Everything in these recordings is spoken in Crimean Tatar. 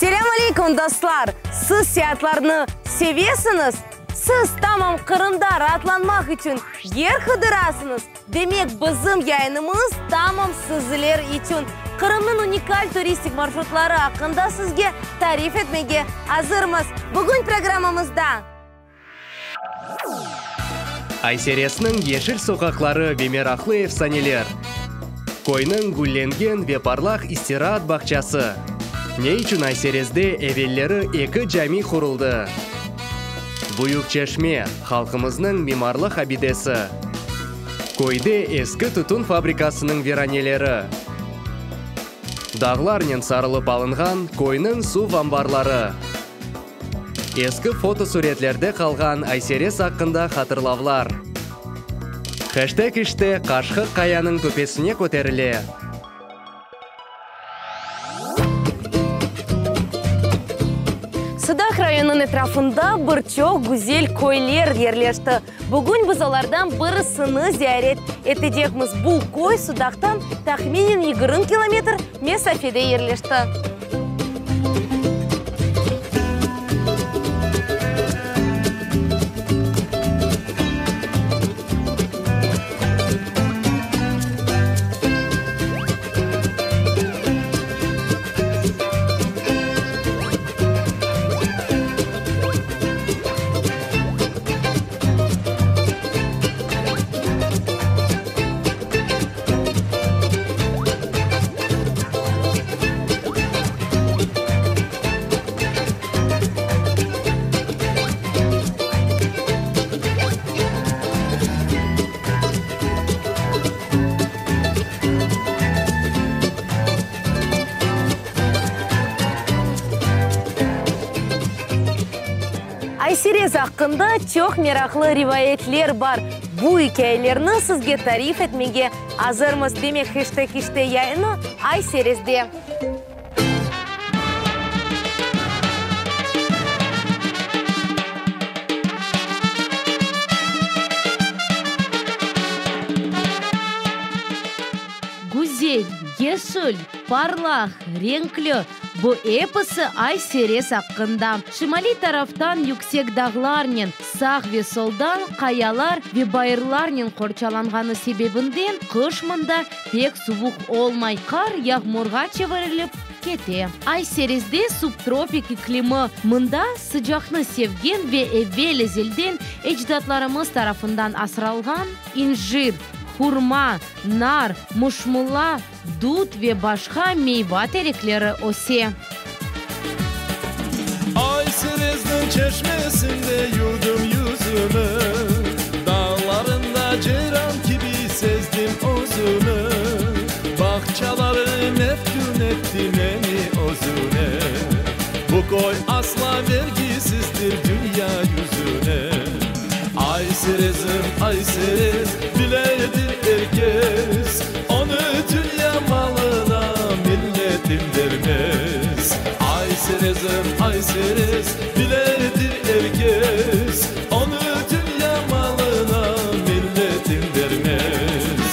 Selâm aleyküm, dostlar! Siz seyaatlarnı sevesiñiz? Siz tamam Qırımda raatlanmaq içün yer qıdırasıñız? Demek, bizim yayınımız tamam sizler içün. Qırımnıñ unikal turistik marşrutları aqqında sizge tarif etmege azırmız. Bugün programmamızda. Ayseresniñ yeşil soqaqları ve meraqlı efsaneler. Köyniñ güllengen ve parlaq istiraat bağçası. Ne içün Ayserezde evelleri eki cami quruldı? Büyük çeşme, halqımıznıñ mimarlıq abidesi. Köyde eski tütün fabrikasınıñ viraneleri. Dağlarnen sarılıp alınğan köyniñ suv ambarları. Eski fotosuretlerde qalğan Ayserez aqqında hatırlavlar. Heşteg işte Qaşqır qayanıñ töpesine köterile. Sudaq rayonınıñ etrafında bir çoq güzel köyler yerleşti. Bugün biz olardan birisini ziyaret etecekmiz. Bu köy Sudaqtan tahminen 20 kilometr mesafede yerleşti. Ayserez aqqında çoq meraqlı rivayetler bar. Bu ikâyelerni sizge tarif etmege azırmız. Demek, Heşteg işte yayını Ayserezde. Güzel, yeşil, parlaq, renkli, bu episi Ay-Serez aqqında. Şimaliy taraftan yüksek dağlarnen, sağ ve soldan qayalar ve bayırlarnen qorçalanğanı sebebinden qış mında pek suvuq olmay, qar yağmurğa çevirilip kete. Ay-Serezde subtropik iklimi, mında sıcaqnı sevgen ve evel-ezelden ecdatlarımız tarafından asralğan injir, hurma, nar, muşmula, dut ve başqa meyva terekleri öse. Ay-Serezniñ çeşmesinde yuvdım yüzümi, Dağlarında ceyran kibi sezdim özümi, Bağçaları meftün etti meni özüne, Bu köy asla vergisizdir dünya yüzüne. Ay-Serezim, Ay-Serez, biledir er kes, Onı dünya malına milletim bermez. Ay-Serezim, Ay-Serez, biledir er kes, Onı dünya malına milletim bermez.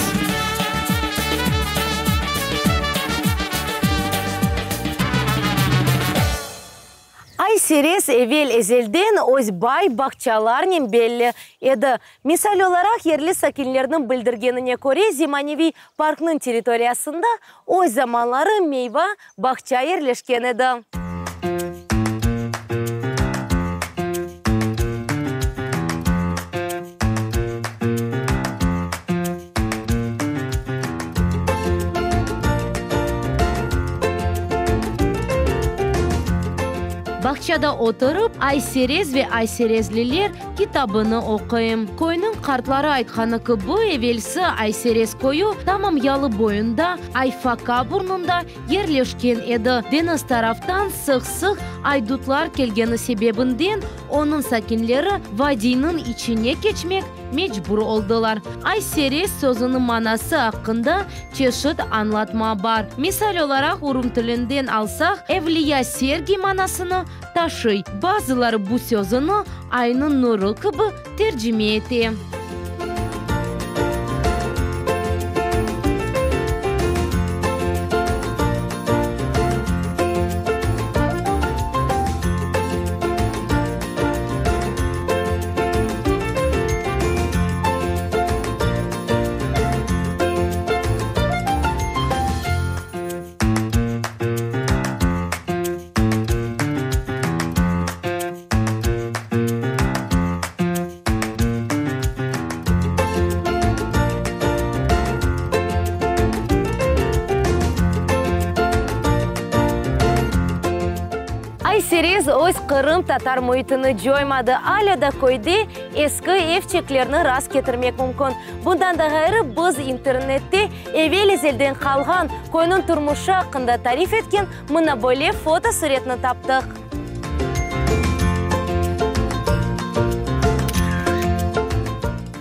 Ay-Serez evel-ezelden öz bay bağçalarnen belli edi. Misal olaraq, yerli sakinlerniñ bildirgenine köre, zemaneviy parknıñ territoriyasında öz zamanları meyva bağça yerleşken edi. Bağçada oturıp, Ayserez ve Ayserezliler kitabını oquyım. Köyniñ qartları aytqanı kibi, evelsi Ayserez köyü tamam yalı boyunda, Ayfaka burnunda yerleşken edi. Deñiz taraftan sıq-sıq aydutlar kelgeni sebebinden onıñ sakinleri vadiyniñ içine keçmek mecbur oldılar. Ay-Serez sözüniñ manası aqqında çeşit añlatma bar. Misal olaraq, urum tilinden alsaq, Evliya Sergiy manasını taşıy. Bazıları bu sözüni aynıñ nuru kibi tercime ete. Ay-Serez öz qırımtatar müitini coymadı, alâ da köyde eski evçeklerni rast ketirmek mümkün. Bundan da ğayrı, biz internette evel-ezelden qalğan köyniñ turmuşı aqqında tarif etken mına böyle fotosuretni taptıq.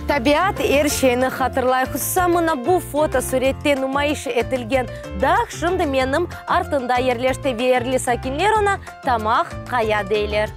Tabiat er şeyni hatırlay. Hususan mına bu fotosurette numayış etilgen dağ şimdi menim artında yerleşti ve yerli sakinler oña Tamaq Qaya deyler.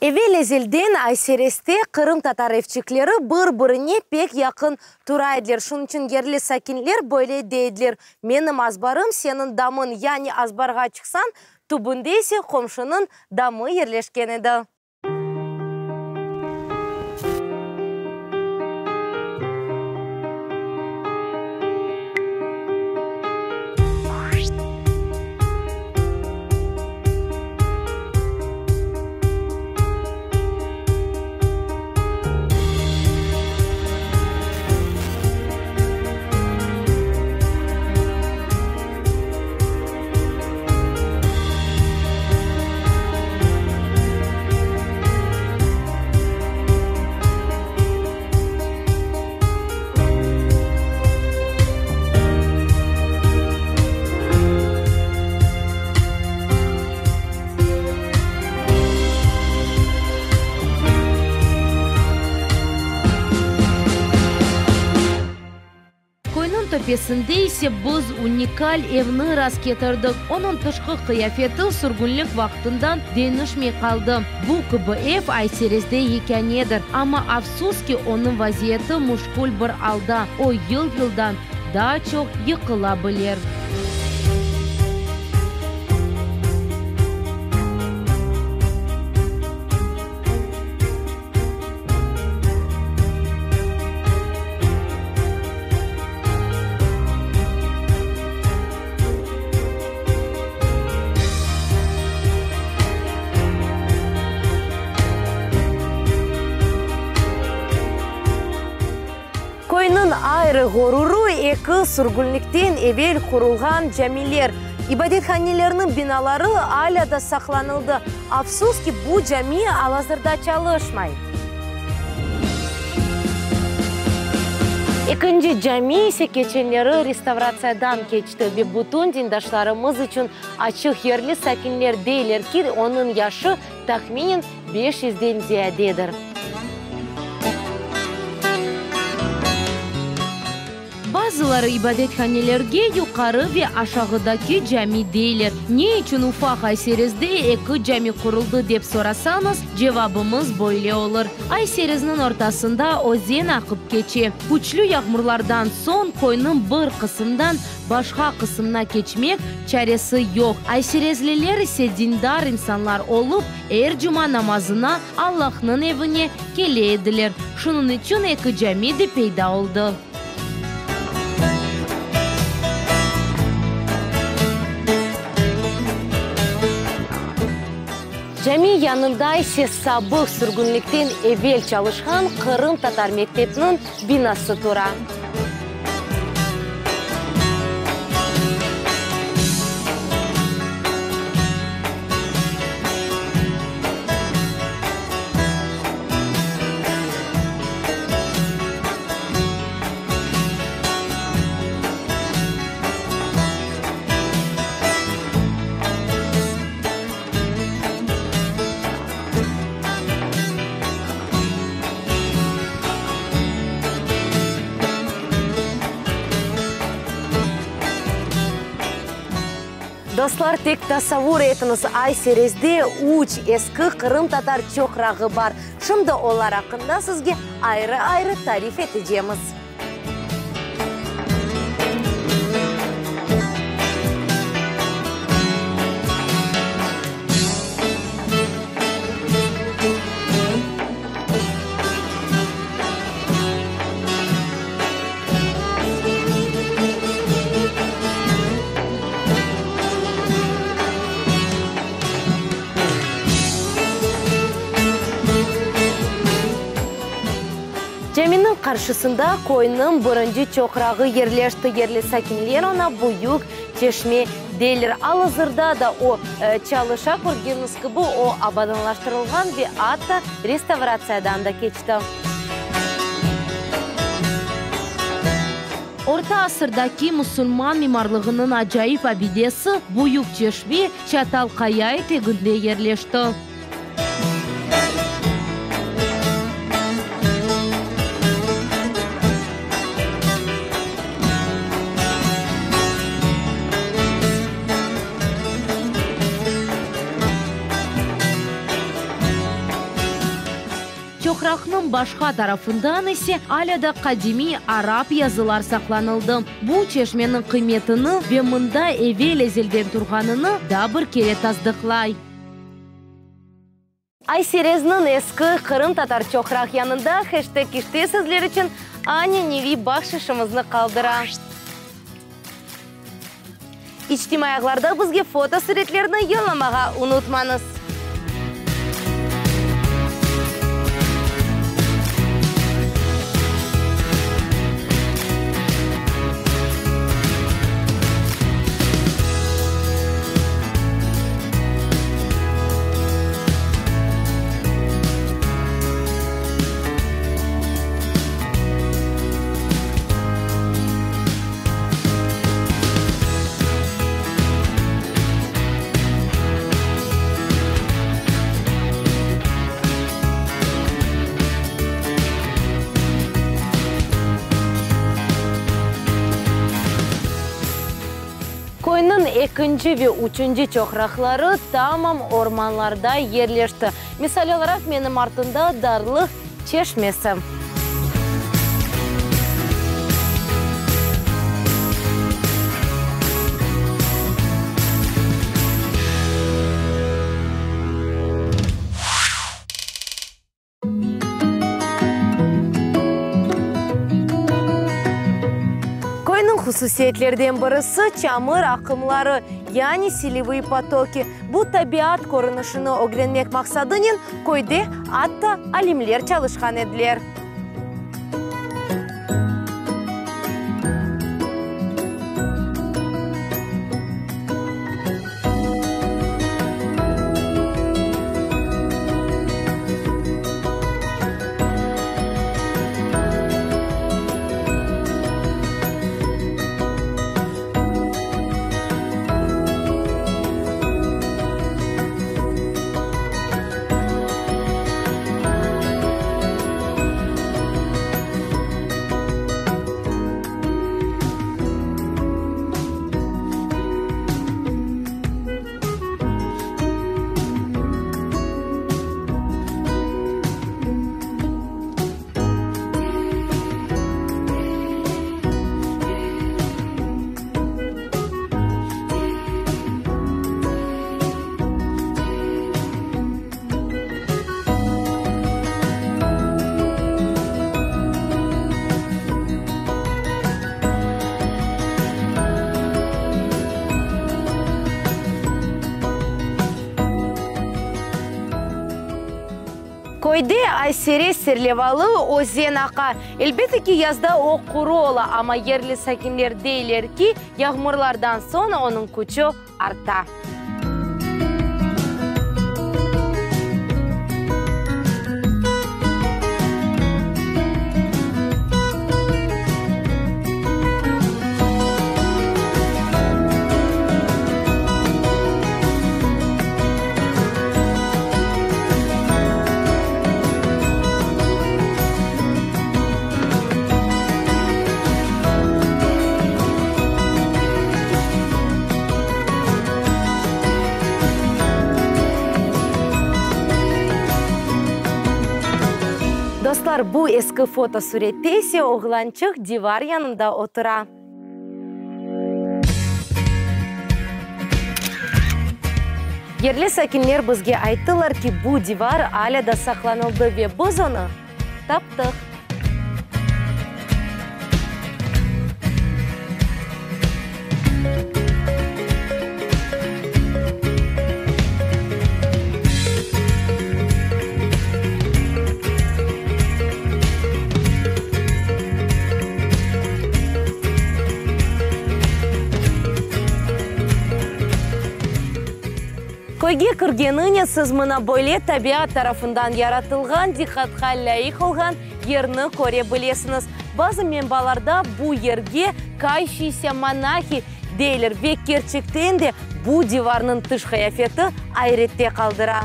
Evel-ezelden Aysereste qırımtatar evçikleri bir-birine pek yaqın tura ediler. Şunıñ içün yerli sakinler böyle dey ediler, Menim azbarım, seniñ damıñ, yani azbarğa çıqsañ, tübünde ise qomşunıñ damı yerleşken edi. Köyniñ töpesinde ise biz unikal evni rastketirdik. Onıñ tışqı qıyafeti sürgünlik vaqtından deñişmey qaldı. Bu kibi ev Ayserezde yekânedir. Amma, afsus ki, onıñ vaziyeti müşkül bir alda, o yıl-yıldan daa çoq yıqıla bilir. Köyniñ ayrı ğururı eki sürgünlikten evel qurulğan camiler. İbadethanelerniñ binaları alâ da saqlanıldı. Afsus ki, bu cami al-azırda çalışmay. Ekinci cami ise keçenleri restavratsiyadan keçti ve bütün dindaşlarımız içün açıq. Yerli sakinler deyler ki, onıñ yaşı tahminen beş yüzden ziyadedir. Bazıları ibadethanelerge Yuqarı ve Aşağıdaki cami deyler. Ne içün ufaq Ayserezde eki cami quruldı dep sorasañız, cevabımız böyle olur, Ayserezniñ ortasında özen aqıp keçe. Küçlü yağmurlardan soñ köyniñ bir qısımdan başqa qısımına keçmek çaresi yoq. Ayserezliler ise dindar insanlar olıp, er cuma namazına Allahnıñ evine kele ediler. Şunıñ içün eki cami de peyda oldı. Cami yanında ise sabıq sürgünlikten evel çalışqan qırımtatar mektepniñ binası tura. Dostlar, tek tasavvur etiñiz, Ay-Serezde üç eski qırımtatar çoqrağı bar. Şimdi olar aqqında sizge ayrı-ayrı tarif etecemiz. Caminiñ qarşısında köyniñ birinci çoqrağı yerleşti. Yerli sakinler oña Büyük Çeşme deyler. Al-azırda da o çalışa, körgeniñiz kibi, o abadanlaştırılğan ve atta restavratsiyadan da keçti. Orta asırdaki musulman mimarlığınıñ acayip abidesi, Büyük Çeşme, Çatal Qaya eteginde yerleşti. Çoqraqnıñ başqa tarafından ise alâ da qadimiy arap yazılar saqlanıldı. Bu, çeşmeniñ qıymetini ve mında evel-ezelden turğanını daa bir kere tasdıqlay. Ayserezniñ eski qırımtatar çoqraq yanında heşteg işte sizler içün ananeviy bahşışımıznı qaldıra. İçtimaiy ağlarda bizge fotosuretlerni yollamağa unutmañız. Köyniñ ekinci ve üçünci çoqraqları tamam ormanlarda yerleşti. Misal olaraq, menim artımda Darlıq çeşmesi. Köyniñ hususiyetlerden birisi, çamır aqımları, yani selevıye potoki. Bu tabiat körünişini ögrenmek maqsadınen köyde atta alimler çalışqan ediler. Köyde Ay-Serez serlevalı özen aqa. Elbette ki, yazda o quru ola, amma yerli sakinler deyler ki, yağmurlardan soñ onıñ küçü arta. Dostlar, bu eski fotosurette ise oğlançıq divar yanında otura. Yerli sakinler bizge ayttılar ki, bu divar alâ da saqlanıldı ve biz onı taptıq. Köyge kirgeninen siz mına böyle tabiat tarafından yaratılğan, diqqatqa lâyıq olğan yerni köre bilesiñiz. Bazı menbalarda bu yerge Kayşiysia monahi deyler ve kerçekten de bu divarnıñ tış qıyafeti ayrette qaldıra.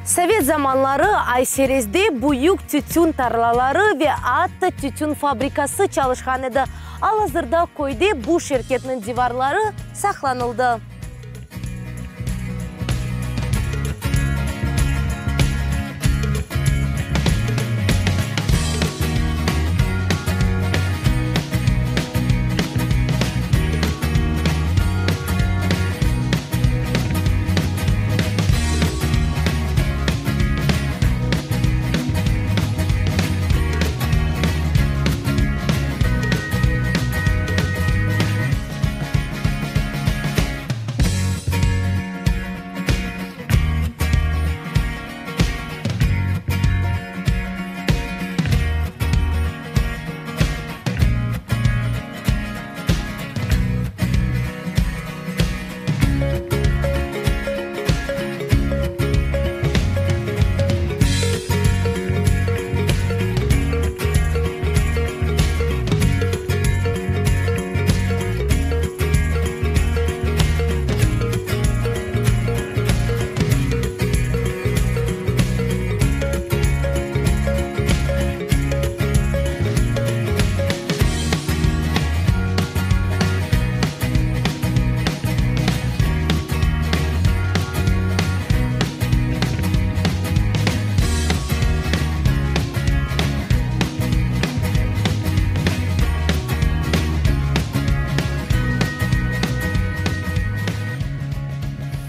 Sovet zamanları Ayserezde büyük tütün tarlaları ve atta tütün fabrikası çalışqan edi. Al-azırda köyde bu şirketniñ divarları saqlanıldı.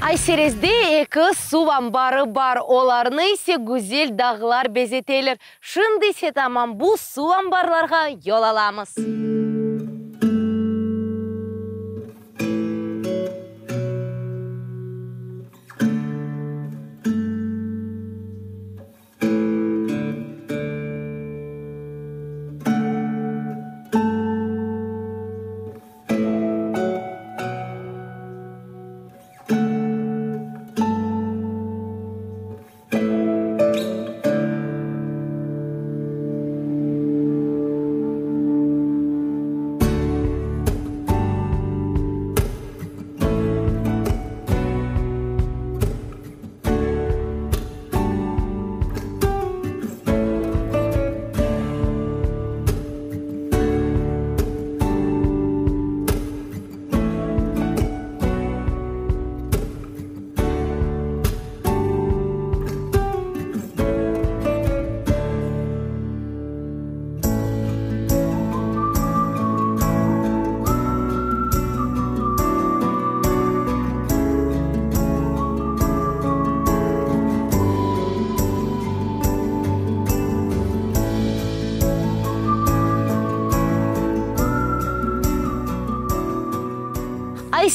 Ayserezde eki suv anbarı bar, olarnı ise güzel dağlar bezeteler. Şimdi ise tamam bu suv anbarlarğa yol alamız.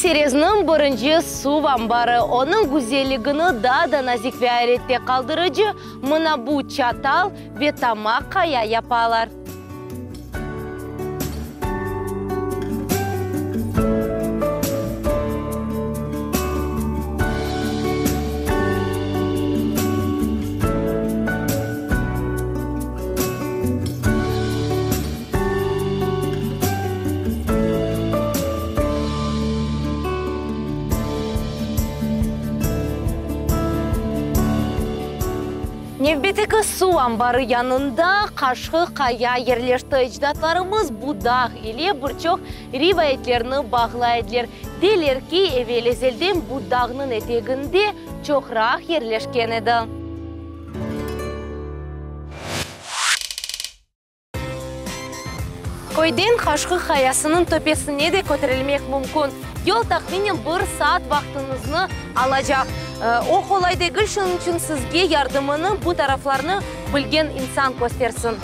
Ay-Serezniñ birinci suv anbarı, onıñ güzelligini daa da nazik ve ayrette qaldırıcı mına bu çatal ve tamaq qaya yapalar. Nevbetteki suv anbarı yanında Qaşqı Qaya yerleşti. Ecdatlarımız bu dağ ile bir çoq rivayetlerni bağlay ediler. Deyler ki, evel-ezelden bu dağnıñ eteginde çoqraq yerleşken edi. Köyden Qaşqı Qayasınıñ töpesine de köterilmek mümkün. Yol tahminen bir saat vaqtıñıznı alacaq. O qolay degil, şunıñ içün sizge yardımını bu taraflarnı bilgen insan köstersin.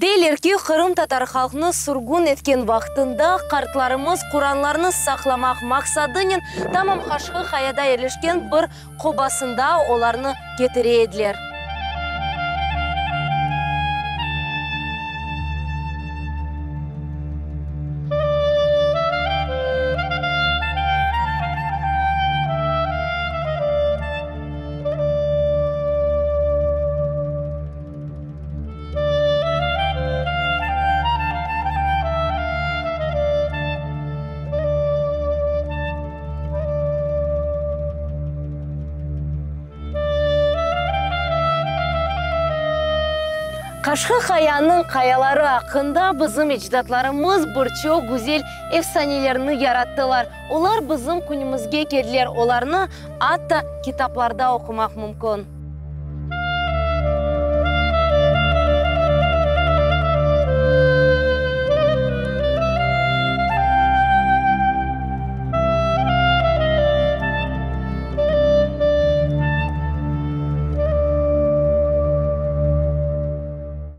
Deyler ki, qırımtatar halqnı sürgün etken vaqtında qartlarımız Quranlarnı saqlamaq maqsadınen tamam Qaşqı Qayada yerleşken bir qobasında olarnı ketire ediler. Qaşqı Qayanıñ qayaları aqqında bizim ecdatlarımız bir çoq güzel efsanelerni yarattılar. Olar bizim künümizge keldiler, olarnı atta kitaplarda oqumaq mümkün.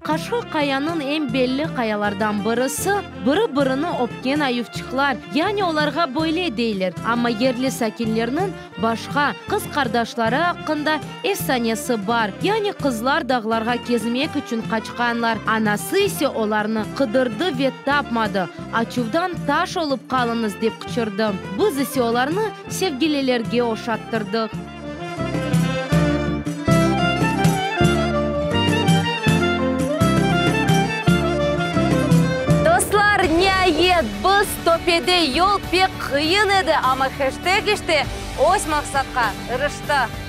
Qaşqı Qayanıñ eñ belli qayalardan birisi, biri-birini öpken ayuvçıqlar, yani olarğa böyle deyler, amma yerli sakinlerniñ Başqa, qız qardaşları aqqında efsanesi bar, yani qızlar dağlarğa kezmek içün qaçqanlar, anası ise olarnı qıdırdı ve tapmadı, açuvdan taş olıp qalıñız dep qıçırdı. Biz ise olarnı sevgililerge oşattırdıq. Dostlar, niayet, biz töpede, yol pek qıyın edi, amma heşteg işte öz maqsatqa irişti.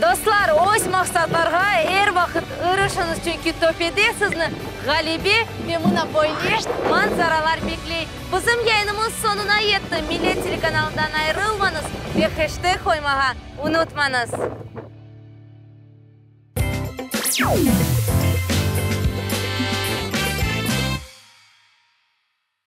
Dostlar, öz maqsatlarğa er vaqıt irişiñiz, çünki töpede sizni ğalebe ve mına böyle manzaralar bekley. Bizim yayınımız soñuna yetti. Millet telekanalından ayırılmañız ve heşteg qoymağa unutmañız.